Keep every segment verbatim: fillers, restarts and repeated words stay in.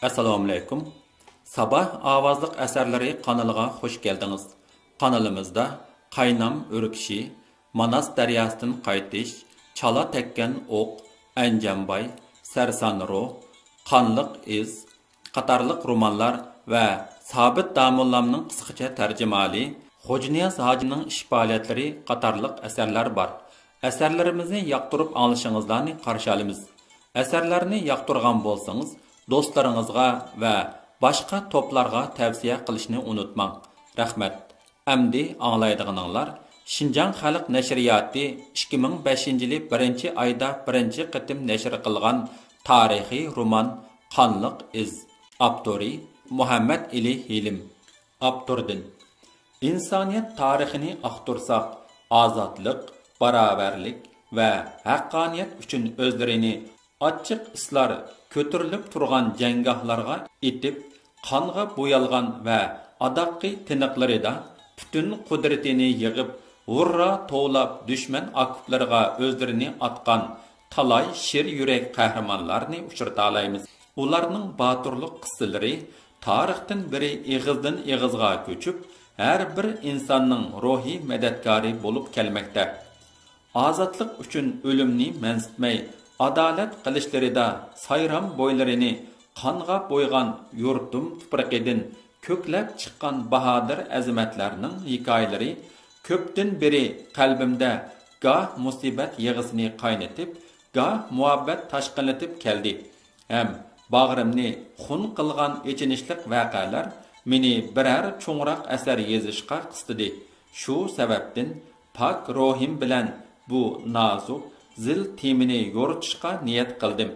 ئەسسالامۇئەلەيكۇم. ساباھ ئاۋازلىق ئەسەرلىرى قانىلىغا خۇش كەلدىڭىز. قانىلىمىزدا قاينام ئۆركىشى، ماناس دەرياسىدىن قايتىش، چالا تەگكەن ئوق، ئەنجانباي، سەرسان روھ، قانلىق ئىز قاتارلىق رومانلار ۋە سابىت داموللامنىڭ قىسقىچە تەرجىمىھالى، خوجانىياز ھاجىنىڭ ئىش پائالىيەتلىرى قاتارلىق ئەسەرلەر بار. ئەسەرلىرىمىزنى ياقتۇرۇپ ئاڭلىشىڭلارنى قارشى ئالىمىز. ئەسەرلەرنى ياقتۇرغان بولسىڭىز، دوستلىرىڭىزغا ۋە باشقا توپلارغا تەۋسىيە قىلىشنى ئۇنتۇماڭ. رەھمەت. ئەمدى ئاڭلايدىغىنىڭلار شىنجاڭ خەلق نەشرىياتى ئىككى مىڭ بەشىنچى يىلى بىرىنچى ئايدا بىرىنچى قېتىم نەشر قىلغان تارىخىي رومان قانلىق ئىز. ئاپتورى مۇھەممەد ئېلى ھېلىم. ئاپتوردىن: ئىنسانىيەت تارىخىنى ئاختۇرساق، ئازادلىق، باراۋەرلىك ۋە ھەققانىيەت ئۈچۈن ئۆزلىرىنى ئاچچىق ئىسلار كۆتۈرۈلۈپ تۇرغان جەڭگاھلارغا ئېتىپ، قانغا بويالغان ۋە ئاداققى تىنىقلىرىدا پۈتۈن قۇدرىتىنى يىغىپ، ھۇررا توۋلاپ، دۈشمەن ئاكوپلىرىغا ئۆزلىرىنى ئاتقان تالاي شىر يۈرەك قەھرىمانلارنى ئۇچرىتالايمىز. ئۇلارنىڭ باتۇرلۇق قىسسىلىرى تارىختىن بېرى ئېغىزدىن ئېغىزغا كۆچۈپ، ھەر بىر ئىنساننىڭ روھىي مەدەتكارى بولۇپ كەلمەكتە. ئازادلىق ئۈچۈن ئۆلۈمنى مەنسىتمەي، ئادالەت قىلىشلىرىدا سايرام بويلىرىنى قانغا بويىغان يۇرتۇم تۇپرىقىدىن كۆكلەپ چىققان باھادىر ئەزىمەتلەرنىڭ ھېكايىلىرى كۆپتىن بېرى قەلبىمدە گاھ مۇسىبەت يىغىسىنى قاينىتىپ، گاھ مۇھەببەت تاشقىنلىتىپ كەلدى. ھەم باغرىمنى خۇن قىلغان ئېچىنىشلىق ۋەقەلەر مېنى بىرەر چوڭراق ئەسەر يېزىشقا قىستىدى. شۇ سەۋەبتىن پاك روھىم بىلەن بۇ نازۇك، زىل تېمىنى يورۇتۇشقا نىيەت قىلدىم.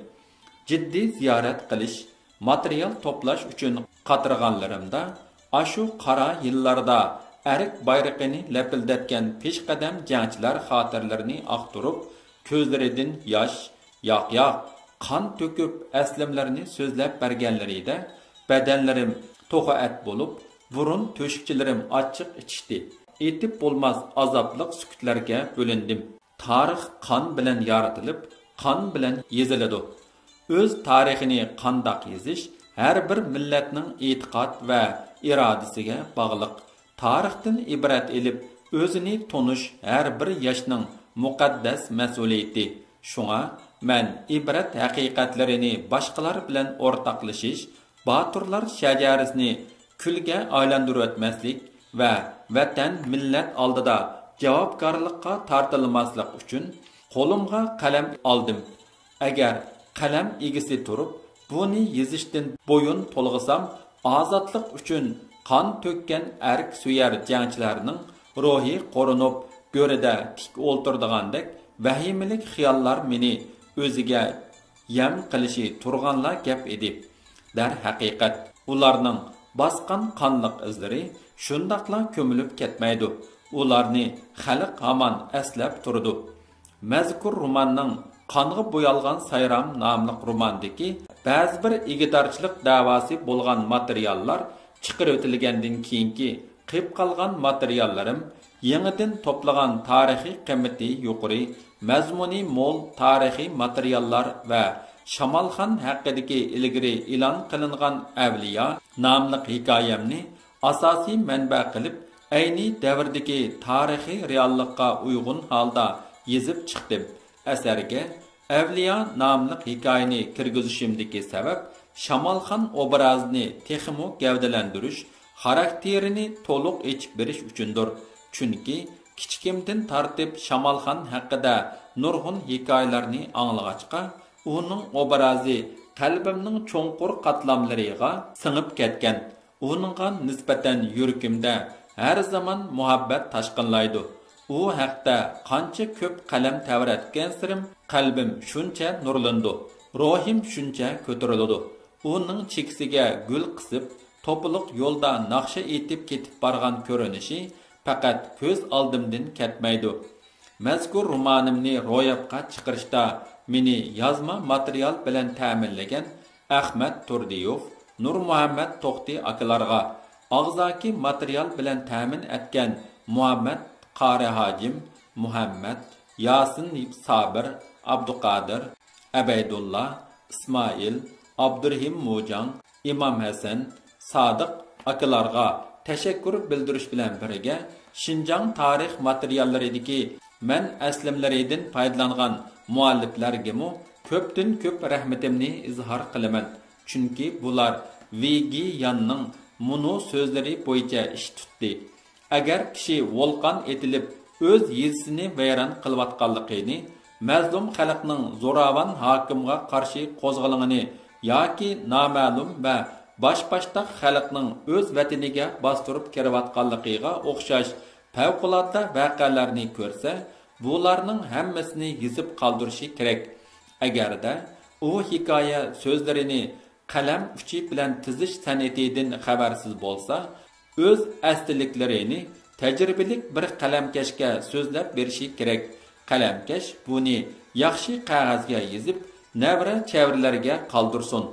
جىددىي زىيارەت قىلىش، ماتېرىيال توپلاش ئۈچۈن قاترىغانلىرىمدا، ئاشۇ قارا يىللاردا ئەرك بايرىقىنى لەپىلدەتكەن پېشقەدەم جەڭچىلەر خاتىرىلىرىنى ئاختۇرۇپ، كۆزلىرىدىن ياش، ياق، ياق، قان تۆكۈپ ئەسلىمىلىرىنى سۆزلەپ بەرگەنلىرىدە، بەدەنلىرىم توخۇ ئەت بولۇپ، بۇرۇن تۆشۈكچىلىرىم ئاچچىق ئىچىشتى. ئېيتىپ بولماس ئازابلىق سۈكۈتلەرگە بۆلۈندۈم. تارىخ قان بىلەن يارىتىلىپ، قان بىلەن يېزىلىدۇ. ئۆز تارىخىنى قانداق يېزىش ھەر بىر مىللەتنىڭ ئېتىقاد ۋە ئىرادىسىگە باغلىق. تارىختىن ئىبرەت ئېلىپ، ئۆزىنى تونۇش ھەر بىر ياشنىڭ مۇقەددەس مەسئۇلىيىتى. شۇڭا مەن ئىبرەت ھەقىقەتلىرىنى باشقىلار بىلەن ئورتاقلىشىش، باتۇرلار شەجەرىسىنى كۈلگە ئايلاندۇرۇۋەتمەسلىك ۋە ۋەتەن، مىللەت ئالدىدا جاۋابكارلىققا تارتىلماسلىق ئۈچۈن قولۇمغا قەلەم ئالدىم. ئەگەر قەلەم ئىگىسى تۇرۇپ، بۇنى يېزىشتىن بويۇن تولغىسام، ئازادلىق ئۈچۈن قان تۆككەن ئەرك سۆيەر جەڭچىلەرنىڭ روھى قورۇنۇپ، گۆرىدە تىك ئولتۇرىدىغاندەك ۋەھىمىلىك خىياللار مېنى ئۆزىگە يەم قىلىشى تۇرغانلا گەپ ئىدى. دەرھەقىقەت، ئۇلارنىڭ باسقان قانلىق ئىزلىرى شۇنداقلا كۆمۈلۈپ كەتمەيدۇ. ئۇلارنى خەلق ھامان ئەسلەپ تۇرىدۇ. مەزكۇر روماننىڭ قانغا بويالغان سايرام ناملىق روماندىكى بەزى بىر ئىگىدارچىلىق دەۋاسى بولغان ماتېرىياللار چىقىرىۋېتىلگەندىن كېيىنكى قېلىپ قالغان ماتېرىياللىرىم، يېڭىدىن توپلىغان تارىخىي قىممىتى يۇقىرى، مەزمۇنى مول تارىخىي ماتېرىياللار ۋە شامالخان ھەققىدىكى ئىلگىرى ئېلان قىلىنغان ئەۋلىيا ناملىق ھېكايەمنى ئاساسىي مەنبە قىلىپ، ئەينى دەۋردىكى تارىخىي رېئاللىققا ئۇيغۇن ھالدا يېزىپ چىقتىم. ئەسەرگە ئەۋلىيا ناملىق ھېكايىنى كىرگۈزۈشۈمدىكى سەۋەب، شامالخان ئوبرازىنى تېخىمۇ گەۋدىلەندۈرۈش، خاراكتېرىنى تولۇق ئېچىپ بېرىش ئۈچۈندۇر. چۈنكى كىچىكىمدىن تارتىپ شامالخان ھەققىدە نۇرغۇن ھېكايىلەرنى ئاڭلىغاچقا، ئۇنىڭ ئوبرازى قەلبىمنىڭ چوڭقۇر قاتلاملىرىغا سىڭىپ كەتكەن. ئۇنىڭغا نىسبەتەن يۈرىكىمدە ھەر زامان مۇھەببەت تاشقىنلايدۇ. ئۇ ھەقتە قانچە كۆپ قەلەم تەۋرەتكەنسېرىم، قەلبىم شۇنچە نۇرلىنىدۇ، روھىم شۇنچە كۆتۈرۈلىدۇ. ئۇنىڭ چېكىسىگە گۈل قىسىپ، توپىلىق يولدا ناخشا ئېيتىپ كېتىپ بارغان كۆرۈنۈشى پەقەت كۆز ئالدىمدىن كەتمەيدۇ. مەزكۇر رومانىمنى روياپقا چىقىرىشتا مېنى يازما ماتېرىيال بىلەن تەمىنلىگەن ئەخمەت تۇردىيوف، نۇرمۇھەممەت توختى ئاكىلارغا، ئاغزاكى ماتېرىيال بىلەن تەمىن ئەتكەن مۇھەممەت قارى ھاجىم، مۇھەممەت، ياسىن سابىر، ئابدۇقادىر، ئەبەيدۇللا، ئىسمائىل، ئابدۇرېھىم موجاڭ، ئىمام ھەسەن، سادىق ئاكىلارغا تەشەككۈر بىلدۈرۈش بىلەن بىرگە، شىنجاڭ تارىخ ماتېرىياللىرىدىكى مەن ئەسلىمىلىرىدىن پايدىلانغان مۇئەللىپلەرگىمۇ كۆپتىن كۆپ رەھمىتىمنى ئىزھار قىلىمەن. چۈنكى بۇلار ۋېي گى ياننىڭ مۇنۇ سۆزلىرى بويىچە ئىش تۇتتى. ئەگەر كىشى ۋولقان ئېتىلىپ ئۆز يېزىسىنى ۋەيران قىلىۋاتقانلىقىنى، مەزلۇم خەلقنىڭ زوراۋان ھاكىمغا قارشى قوزغىلىڭىنى ياكى نامەلۇم ۋە باش-باشتاق خەلقنىڭ ئۆز ۋەتىنىگە باستۇرۇپ كىرىۋاتقانلىقىغا ئوخشاش پەۋقۇلئاددە ۋەقەلەرنى كۆرسە، بۇلارنىڭ ھەممىسىنى يېزىپ قالدۇرۇشى كېرەك. ئەگەردە ئۇ ھېكايە سۆزلىرىنى قەلەم ئۇچى بىلەن تىزىش سەنئىتىدىن خەۋەرسىز بولسا، ئۆز ئەستىلىكلىرىنى تەجرىبىلىك بىر قەلەمكەشكە سۆزلەپ بېرىشى كېرەك. قەلەمكەش بۇنى ياخشى قەغەزگە يېزىپ، نەۋرە-چەۋرىلەرگە قالدۇرسۇن.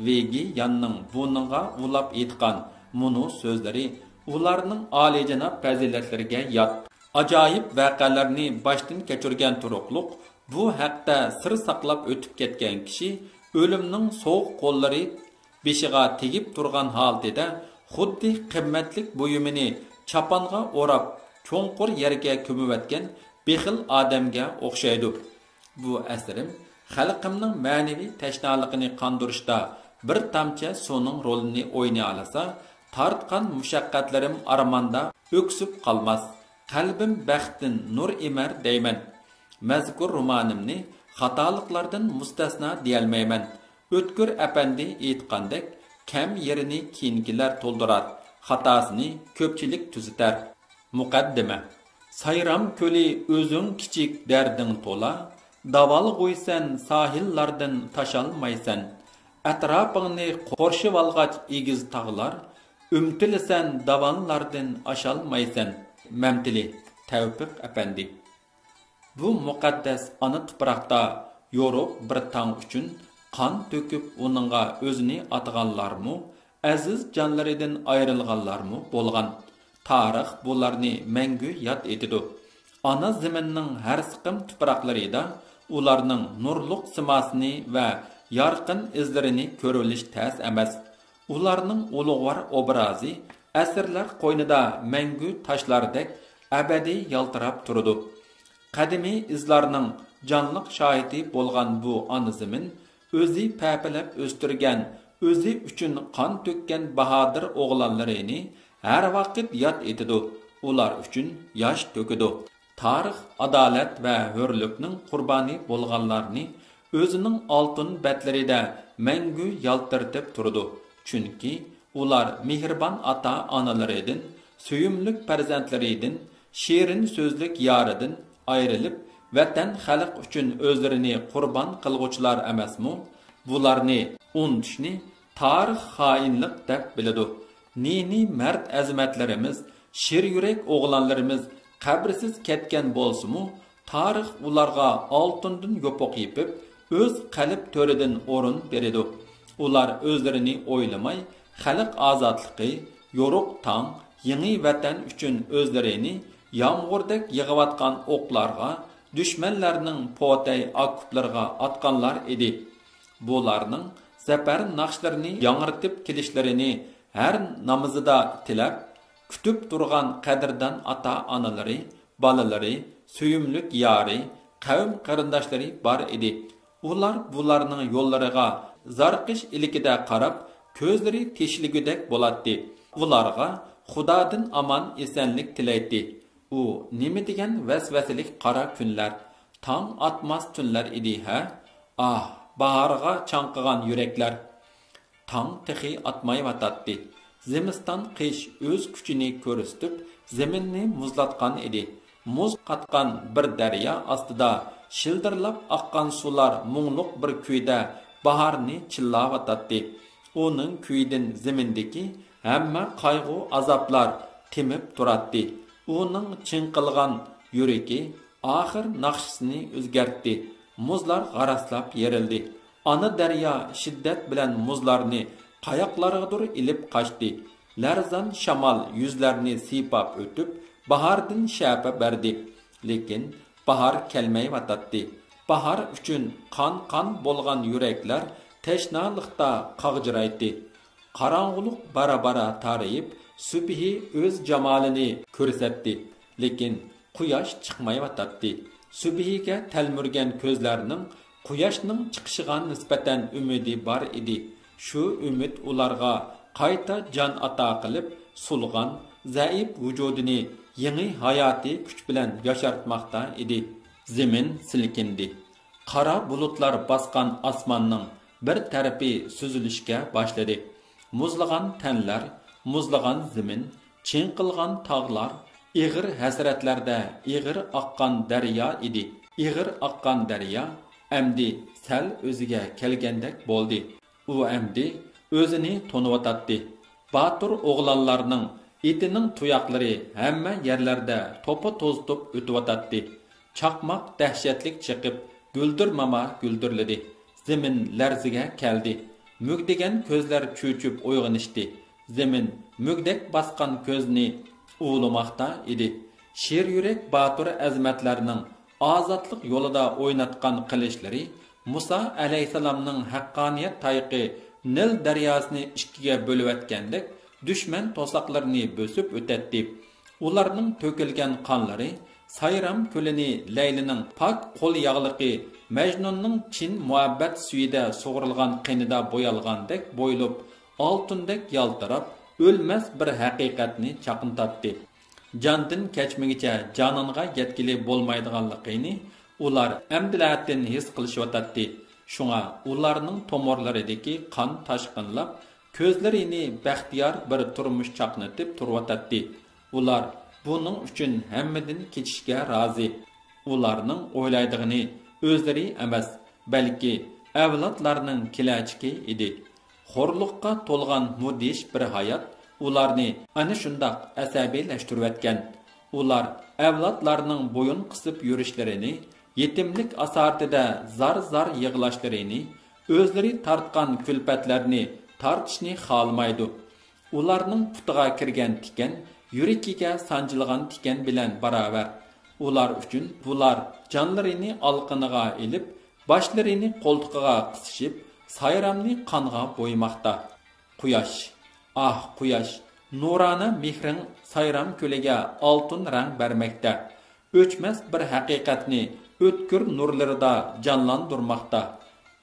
ۋېي گى ياننىڭ بۇنىڭغا ئۇلاپ ئېيتقان مۇنۇ سۆزلىرى ئۇلارنىڭ ئالىيجاناب پەزىلەتلىرىگە يات. ئاجايىپ ۋەقەلەرنى باشتىن كەچۈرگەن تۇرۇقلۇق، بۇ ھەقتە سىر ساقلاپ ئۆتۈپ كەتكەن كىشى ئۆلۈمنىڭ سوغۇق قوللىرى بېشىغا تېگىپ تۇرغان ھالىتىدە، خۇددى قىممەتلىك بۇيۇمىنى چاپانغا ئوراپ، چوڭقۇر يەرگە كۆمۈۋەتكەن بېخىل ئادەمگە ئوخشايدۇ. بۇ ئەسىرىم خەلقىمنىڭ مەنىۋى تەشنالىقىنى قاندۇرۇشتا بىر تامچە سۇنىڭ رولىنى ئوينىيالىسا، تارتقان مۇشەققەتلىرىم ئارماندا ئۆكسۈپ قالماس. قەلبىم بەختتىن نۇر ئېمەر دەيمەن. مەزكۇر رومانىمنى خاتالىقلاردىن مۇستەسنا دېيەلمەيمەن. ئۆتكۈر ئەپەندى ئېيتقاندەك، كەم يېرىنى كېيىنكىلەر تولدۇرار، خاتاسىنى كۆپچىلىك تۈزىتەر. مۇقەددىمە. سايرام كۆلى ئۆزۈڭ كىچىك، دەردىڭ تولا، داۋالغۇيسەن، ساھىللاردىن تاشالمايسەن. ئەتراپىڭنى قورشىۋالغاچ ئېگىز تاغلار، ئۈمتىلىسەن، داۋانلاردىن ئاشالمايسەن. مەمتىلى، تەۋپىق ئەپەندى. بۇ مۇقەددەس ئانا تۇپراقتا يورۇق بىر تاڭ ئۈچۈن قان تۆكۈپ، ئۇنىڭغا ئۆزىنى ئاتىغانلارمۇ، ئەزىز جانلىرىدىن ئايرىلغانلارمۇ بولغان. تارىخ بۇلارنى مەڭگۈ ياد ئېتىدۇ. ئانا زېمىننىڭ ھەر سىقىم تۇپراقلىرىدا ئۇلارنىڭ نۇرلۇق سىماسىنى ۋە يارقىن ئىزلىرىنى كۆرۈۋېلىش تەس ئەمەس. ئۇلارنىڭ ئۇلۇغۋار ئوبرازى ئەسىرلەر قوينىدا مەڭگۈ تاشلاردەك ئەبەدىي يالتىراپ تۇرىدۇ. قەدىمىي ئىزلارنىڭ جانلىق شاھىتى بولغان بۇ ئانا زېمىن، ئۆزى پەپىلەپ ئۆستۈرگەن، ئۆزى ئۈچۈن قان تۆككەن باھادىر ئوغلانلىرىنى ھەر ۋاقىت ياد ئېتىدۇ. ئۇلار ئۈچۈن ياش تۆكىدۇ. تارىخ ئادالەت ۋە ھۆرلۈكنىڭ قۇربانى بولغانلارنى ئۆزىنىڭ ئالتۇن بەتلىرىدە مەڭگۈ يالتىرىتىپ تۇرىدۇ. چۈنكى ئۇلار مېھرىبان ئاتا-ئانىلىرىدىن، سۆيۈملۈك پەرزەنتلىرىدىن، شېرىن سۆزلۈك يارىدىن ئايرىلىپ، ۋەتەن، خەلق ئۈچۈن ئۆزلىرىنى قۇربان قىلغۇچىلار ئەمەسمۇ؟ بۇلارنى ئۇنتۇشنى تارىخ خائىنلىق دەپ بىلىدۇ. نى-نى مەرد ئەزىمەتلىرىمىز، شىر يۈرەك ئوغلانلىرىمىز قەبرىسىز كەتكەن بولسىمۇ، تارىخ ئۇلارغا ئالتۇندىن يوپۇق يېپىپ، ئۆز قەلب تۆرىدىن ئورۇن بېرىدۇ. ئۇلار ئۆزلىرىنى ئويلىماي، خەلق ئازادلىقى، يورۇق تاڭ، يېڭى ۋەتەن ئۈچۈن ئۆزلىرىنى يامغۇردەك يېغىۋاتقان ئوقلارغا، دۈشمەنلەرنىڭ پوتەي ئاكوپلىرىغا ئاتقانلار ئىدى. بۇلارنىڭ زەپەر ناخشىلىرىنى ياڭرىتىپ كېلىشلىرىنى ھەر نامىزىدا تىلەپ، كۈتۈپ تۇرغان قەدىردان ئاتا-ئانىلىرى، بالىلىرى، سۆيۈملۈك يارى، قەۋم قېرىنداشلىرى بار ئىدى. ئۇلار بۇلارنىڭ يوللىرىغا زارىقىش ئىلكىدە قاراپ، كۆزلىرى تېشىلگۈدەك بولاتتى. ئۇلارغا خۇدادىن ئامان-ئېسەنلىك تىلەيتتى. ئۇ نېمە دېگەن ۋەسۋەسىلىك قارا كۈنلەر، تاڭ ئاتماس تۈنلەر ئىدى ھە؟ ئاھ، باھارغا چاڭقىغان يۈرەكلەر! تاڭ تېخى ئاتمايۋاتاتتى. زىمىستان قىش ئۆز كۈچىنى كۆرسىتىپ، زېمىننى مۇزلاتقان ئىدى. مۇز قاتقان بىر دەريا ئاستىدا شىلدىرلاپ ئاققان سۇلار مۇڭلۇق بىر كۈيدە باھارنى چىللاۋاتاتتى. ئۇنىڭ كۈيىدىن زېمىندىكى ھەممە قايغۇ-ئازابلار تېمىپ تۇراتتى. ئۇنىڭ چىڭقىلغان يۈرىكى ئاخىر ناخشىسىنى ئۆزگەرتتى. مۇزلار غاراسلاپ يېرىلدى. ئانا دەريا شىددەت بىلەن مۇزلارنى قاياقلارغىدۇر ئېلىپ قاچتى. لەرزان شامال يۈزلەرنى سىيپاپ ئۆتۈپ، باھاردىن شەپە بەردى. لېكىن باھار كەلمەيۋاتاتتى. باھار ئۈچۈن قان-قان بولغان يۈرەكلەر تەشنالىقتا قاغجىرايتتى. قاراڭغۇلۇق بارا-بارا تارىيىپ، سۈبھى ئۆز جامالىنى كۆرسەتتى. لېكىن قۇياش چىقمايۋاتاتتى. سۈبھىگە تەلمۈرگەن كۆزلەرنىڭ قۇياشنىڭ چىقىشىغا نىسبەتەن ئۈمىدى بار ئىدى. شۇ ئۈمىد ئۇلارغا قايتا جان ئاتا قىلىپ، سۇلغان، زەئىپ ۋۇجۇدىنى يېڭى ھاياتىي كۈچ بىلەن ياشارتماقتا ئىدى. زېمىن سىلكىندى. قارا بۇلۇتلار باسقان ئاسماننىڭ بىر تەرىپى سۈزۈلۈشكە باشلىدى. مۇزلىغان تەنلەر، مۇزلىغان زېمىن، چىڭقىلغان تاغلار، ئېغىر ھەسرەتلەردە ئېغىر ئاققان دەريا ئىدى. ئېغىر ئاققان دەريا ئەمدى سەل ئۆزىگە كەلگەندەك بولدى. ئۇ ئەمدى ئۆزىنى تونۇۋاتاتتى. باتۇر ئوغلانلارنىڭ ئېتىنىڭ تۇياقلىرى ھەممە يەرلەردە توپا توزۇتۇپ ئۆتۈۋاتاتتى. چاقماق دەھشەتلىك چېقىپ، گۈلدۈرماما گۈلدۈرلىدى. زېمىن لەرزىگە كەلدى. مۈگدىگەن كۆزلەر چۆچۈپ ئويغىنىشتى. زېمىن مۈگدەك باسقان كۆزنى ئۇۋۇلىماقتا ئىدى. شېريۈرەك باتۇر ئەزىمەتلەرنىڭ ئازادلىق يولىدا ئويناتقان قىلىچلىرى مۇسا ئەلەيھىسسالامنىڭ ھەققانىيەت تايىقى نىل دەرياسىنى ئىككىگە بۆلۈۋەتكەندەك، دۈشمەن توساقلىرىنى بۆسۈپ ئۆتەتتى. ئۇلارنىڭ تۆكۈلگەن قانلىرى سايرام كۆلىنى لەيلىنىڭ پاك قول ياغلىقى، مەجنۇننىڭ چىن مۇھەببەت سۈيىدە سۇغۇرۇلغان قېنىدا بويالغاندەك بويىلىپ، ئالتۇندەك يالتىراپ، ئۆلمەس بىر ھەقىقەتنى چاقنىتاتتى. جاندىن كەچمىگۈچە جانانغا يەتكىلى بولمايدىغانلىقىنى ئۇلار ئەمدىلەتىن ھېس قىلىشىۋاتاتتى. شۇڭا ئۇلارنىڭ تومۇرلىرىدىكى قان تاشقىنلاپ، كۆزلىرىنى بەختىيار بىر تۇرمۇش چاقنىتىپ تۇرۇۋاتاتتى. ئۇلار بۇنىڭ ئۈچۈن ھەممىدىن كېچىشكە رازى. ئۇلارنىڭ ئويلايدىغىنى ئۆزلىرى ئەمەس، بەلكى ئەۋلادلارنىڭ كېلەچىكى ئىدى. خورلۇققا تولغان مۇدھىش بىر ھايات ئۇلارنى ئەنە شۇنداق ئەسەبىيلەشتۈرۈۋەتكەن. ئۇلار ئەۋلادلارنىڭ بويۇن قىسىپ يۈرۈشلىرىنى، يېتىملىك ئاسارىتىدە زار-زار يىغلاشلىرىنى، ئۆزلىرى تارتقان كۈلپەتلەرنى تارتىشنى خالىمايدۇ. ئۇلارنىڭ پۇتىغا كىرگەن تىكەن يۈرىكىگە سانجىلغان تىكەن بىلەن باراۋەر. ئۇلار ئۈچۈن بۇلار جانلىرىنى ئالىقىنىغا ئېلىپ، باشلىرىنى قولتۇقىغا قىسىشىپ، سايرامنى قانغا بويىماقتا. قۇياش، ئاھ، قۇياش، نۇرانە مېھرىڭ سايرام كۆلىگە ئالتۇن رەڭ بەرمەكتە. ئۆچمەس بىر ھەقىقەتنى ئۆتكۈر نۇرلىرىدا جانلاندۇرماقتا.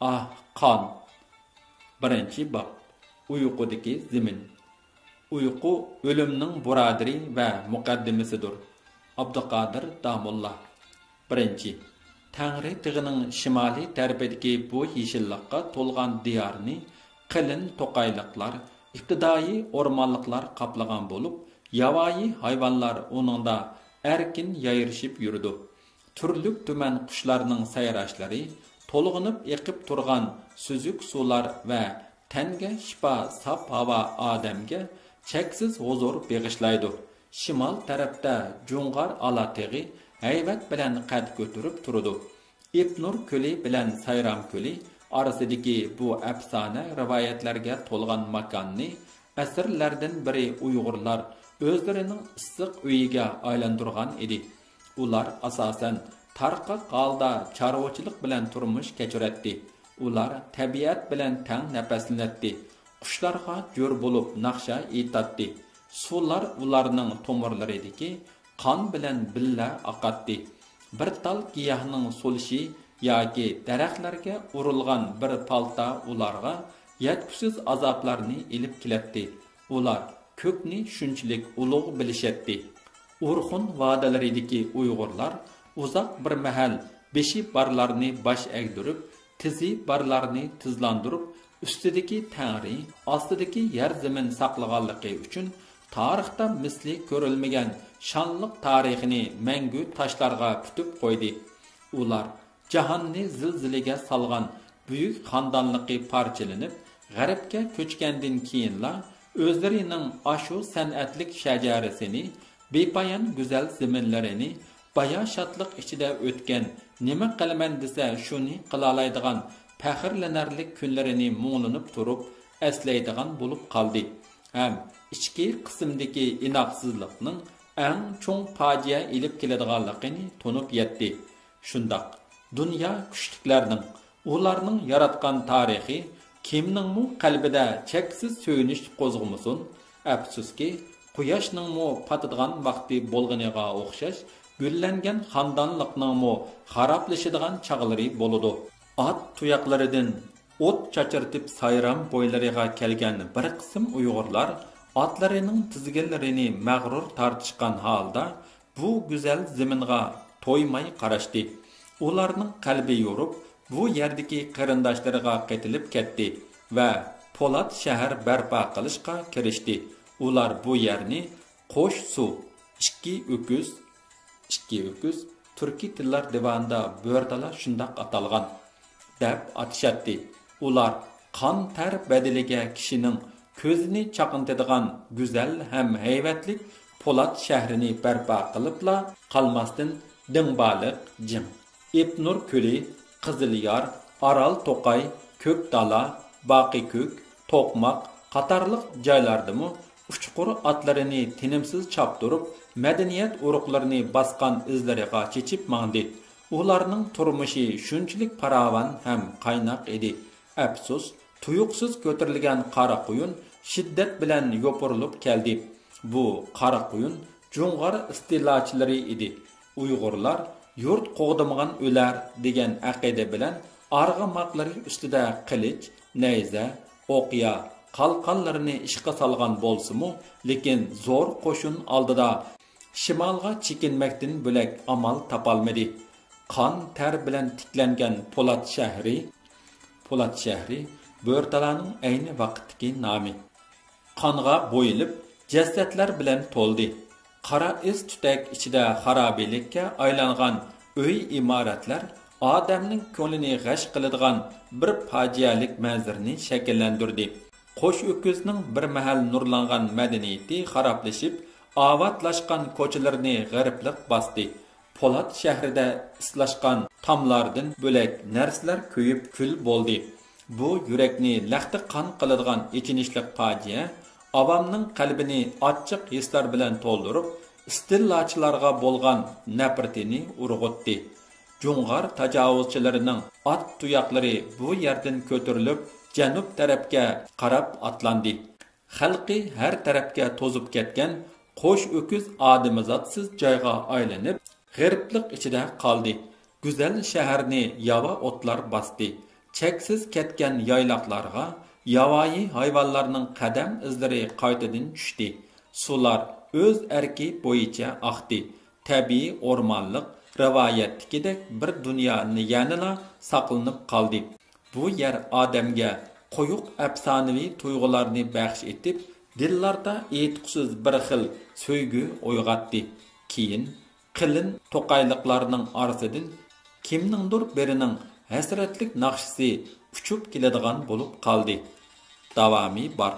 ئاھ، قان! بىرىنچى باب. ئۇيقۇدىكى زېمىن. ئۇيقۇ ئۆلۈمنىڭ بۇرادىرى ۋە مۇقەددىمىسىدۇر. ئابدۇقادىر داموللا. بىرىنچى. تەڭرى تېغىنىڭ شىمالىي تەرىپىدىكى بۇ يېشىللىققا تولغان دىيارنى قېلىن توقايلىقلار، ئىپتىدائىي ئورمانلىقلار قاپلىغان بولۇپ، ياۋايى ھايۋانلار ئۇنىڭدا ئەركىن يايرىشىپ يۈرىدۇ. تۈرلۈك تۈمەن قۇشلارنىڭ سايراشلىرى، تولغىنىپ ئېقىپ تۇرغان سۈزۈك سۇلار ۋە تەنگە شىپا ساپ ھاۋا ئادەمگە چەكسىز ھۇزۇر بېغىشلايدۇ. شىمال تەرەپتە جۇڭغار ئالا تېغى ھەيۋەت بىلەن قەد كۆتۈرۈپ تۇرىدۇ. ئىپنۇر كۆلى بىلەن سايرام كۆلى ئارىسىدىكى بۇ ئەپسانە رىۋايەتلەرگە تولغان ماكاننى ئەسىرلەردىن بېرى ئۇيغۇرلار ئۆزلىرىنىڭ ئىسسىق ئۆيىگە ئايلاندۇرغان ئىدى. ئۇلار ئاساسەن تارقاق ھالدا چارۋىچىلىق بىلەن تۇرمۇش كەچۈرەتتى. ئۇلار تەبىئەت بىلەن تەڭ نەپەسلىنەتتى. قۇشلارغا جۆر بولۇپ ناخشا ئېيتاتتى. سۇلار ئۇلارنىڭ تومۇرلىرىدىكى قان بىلەن بىللە ئاقاتتى. بىر تال گىياھنىڭ سولۇشى ياكى دەرەخلەرگە ئۇرۇلغان بىر پالتا ئۇلارغا يەتكۈسىز ئازابلارنى ئېلىپ كېلەتتى. ئۇلار كۆكنى شۇنچىلىك ئۇلۇغ بىلىشەتتى. ئورخۇن ۋادىلىرىدىكى ئۇيغۇرلار ئۇزاق بىر مەھەل بېشى بارلارنى باش ئەگدۈرۈپ، تىزى بارلارنى تىزلاندۇرۇپ، ئۈستىدىكى تەڭرى، ئاستىدىكى يەر زېمىن ساقلىغانلىقى ئۈچۈن تارىختا مىسلى كۆرۈلمىگەن شانلىق تارىخىنى مەڭگۈ تاشلارغا پۈتۈپ قويدى. ئۇلار جاھاننى زىلزىلىگە سالغان بۈيۈك خاندانلىقى پارچىلىنىپ، غەربكە كۆچكەندىن كېيىنلا، ئۆزلىرىنىڭ ئاشۇ سەنئەتلىك شەجەرىسىنى، بىپايان گۈزەل زېمىنلىرىنى، بايا شادلىق ئىچىدە ئۆتكەن، نېمە قىلىمەن دېسە شۇنى قىلالايدىغان پەخىرلىنەرلىك كۈنلىرىنى مۇڭلىنىپ تۇرۇپ ئەسلەيدىغان بولۇپ قالدى ھەم ئىچكى قىسىمدىكى ئىناقسىزلىقنىڭ ئەڭ چوڭ پاجىئە ئېلىپ كېلىدىغانلىقىنى تونۇپ يەتتى. شۇنداق، دۇنيا كۈچلۈكلەرنىڭ، ئۇلارنىڭ ياراتقان تارىخى كىمنىڭمۇ قەلبىدە چەكسىز سۆيۈنۈش قوزغىمىسۇن؟ ئەپسۇسكى، قۇياشنىڭمۇ پاتىدىغان ۋاقتى بولغىنىغا ئوخشاش، گۈللەنگەن خاندانلىقنىڭمۇ خارابلىشىدىغان چاغلىرى بولىدۇ. ئات تۇياقلىرىدىن ئوت چاچرىتىپ سايرام بويلىرىغا كەلگەن بىر قىسىم ئۇيغۇرلار ئاتلىرىنىڭ تىزگىنلىرىنى مەغرۇر تارتىشقان ھالدا بۇ گۈزەل زېمىنغا تويماي قاراشتى. ئۇلارنىڭ قەلبى يورۇپ، بۇ يەردىكى قېرىنداشلىرىغا قېتىلىپ كەتتى ۋە پولات شەھەر بەرپا قىلىشقا كىرىشتى. ئۇلار بۇ يەرنى قوش سۇ، ئىككى ئۆكۈز، ئىككى ئۆكۈز، تۈركىي تىللار دىۋانىدا بۆرتالا شۇنداق ئاتالغان، دەپ ئاتىشاتتى. ئۇلار قان تەر بەدىلىگە كىشىنىڭ كۆزىنى چاقنىتىدىغان گۈزەل ھەم ھەيۋەتلىك پولات شەھىرىنى بەرپا قىلىپلا قالماستىن، دىڭبالىق جىڭ، ئېپنۇر كۆلى، قىزىليار، ئارال توقاي، كۆكدالا، باقىكۆك، توقماق قاتارلىق جايلاردىمۇ ئۇچقۇر ئاتلىرىنى تىنىمسىز چاپتۇرۇپ، مەدەنىيەت ئۇرۇقلىرىنى باسقان ئىزلىرىغا چېچىپ ماڭدى. ئۇلارنىڭ تۇرمۇشى شۇنچىلىك پاراۋان ھەم قايناق ئىدى. ئەپسۇس، تۇيۇقسىز كۆتۈرۈلگەن قارا قۇيۇن شىددەت بىلەن يوپۇرۇلۇپ كەلدى. بۇ قارا قۇيۇن جۇڭغار ئىستىلاچىلىرى ئىدى. ئۇيغۇرلار «يۇرت قوغدىمىغان ئۆلەر» دېگەن ئەقىدە بىلەن ئارغىماقلىرى ئۈستىدە قىلىچ، نەيزە، ئوقيا، قالقانلىرىنى ئىشقا سالغان بولسىمۇ، لېكىن زور قوشۇن ئالدىدا شىمالغا چېكىنمەكتىن بۆلەك ئامال تاپالمىدى. قان تەر بىلەن تىكلەنگەن پولات شەھىرى، پولات شەھىرى بۆرتالانىڭ ئەينى ۋاقىتتىكى نامى، قانغا بويىلىپ، جەسەتلەر بىلەن تولدى. قارا ئىس تۈتەك ئىچىدە خارابىلىككە ئايلانغان ئۆي ئىمارەتلەر ئادەمنىڭ كۆڭلىنى غەش قىلىدىغان بىر پاجىئەلىك مەنزىرىنى شەكىللەندۈردى. قوش ئۆكۈزنىڭ بىر مەھەل نۇرلانغان مەدەنىيىتى خارابلىشىپ، ئاۋاتلاشقان كوچىلىرىنى غېرىبلىق باستى. پولات شەھىرىدە ئىسلاشقان تاملاردىن بۆلەك نەرسىلەر كۆيۈپ كۈل بولدى. بۇ يۈرەكنى لەختە قان قىلىدىغان ئېچىنىشلىق پاجىئە ئاۋامنىڭ قەلبىنى ئاچچىق ھېسلار بىلەن تولدۇرۇپ، ئىستىللاچىلارغا بولغان نەپرىتىنى ئۇرغۇتتى. جۇڭغار تاجاۋۇزچىلىرىنىڭ ئات تۇياقلىرى بۇ يەردىن كۆتۈرۈلۈپ، جەنۇب تەرەپكە قاراپ ئاتلاندى. خەلقى ھەر تەرەپكە توزۇپ كەتكەن قوش ئۆكۈز ئادىمىزاتسىز جايغا ئايلىنىپ، غېرىبلىق ئىچىدە قالدى. گۈزەل شەھەرنى ياۋا ئوتلار باستى. چەكسىز كەتكەن يايلاقلارغا ياۋايى ھايۋانلارنىڭ قەدەم ئىزلىرى قايتىدىن چۈشتى. سۇلار ئۆز ئەركى بويىچە ئاقتى. تەبىئىي ئورمانلىق رىۋايەتتىكىدەك بىر دۇنيانى يەنىلا ساقلىنىپ قالدى. بۇ يەر ئادەمگە قويۇق ئەپسانىۋى تۇيغۇلارنى بەخش ئېتىپ، دىللاردا ئېيتقۇسىز بىر خىل سۆيگۈ ئويغاتتى. كېيىن قېلىن توقايلىقلارنىڭ ئارىسىدىن كىمنىڭدۇر بىرىنىڭ ھەسرەتلىك ناخشىسى ئۇچۇپ كېلىدىغان بولۇپ قالدى. داۋامى بار.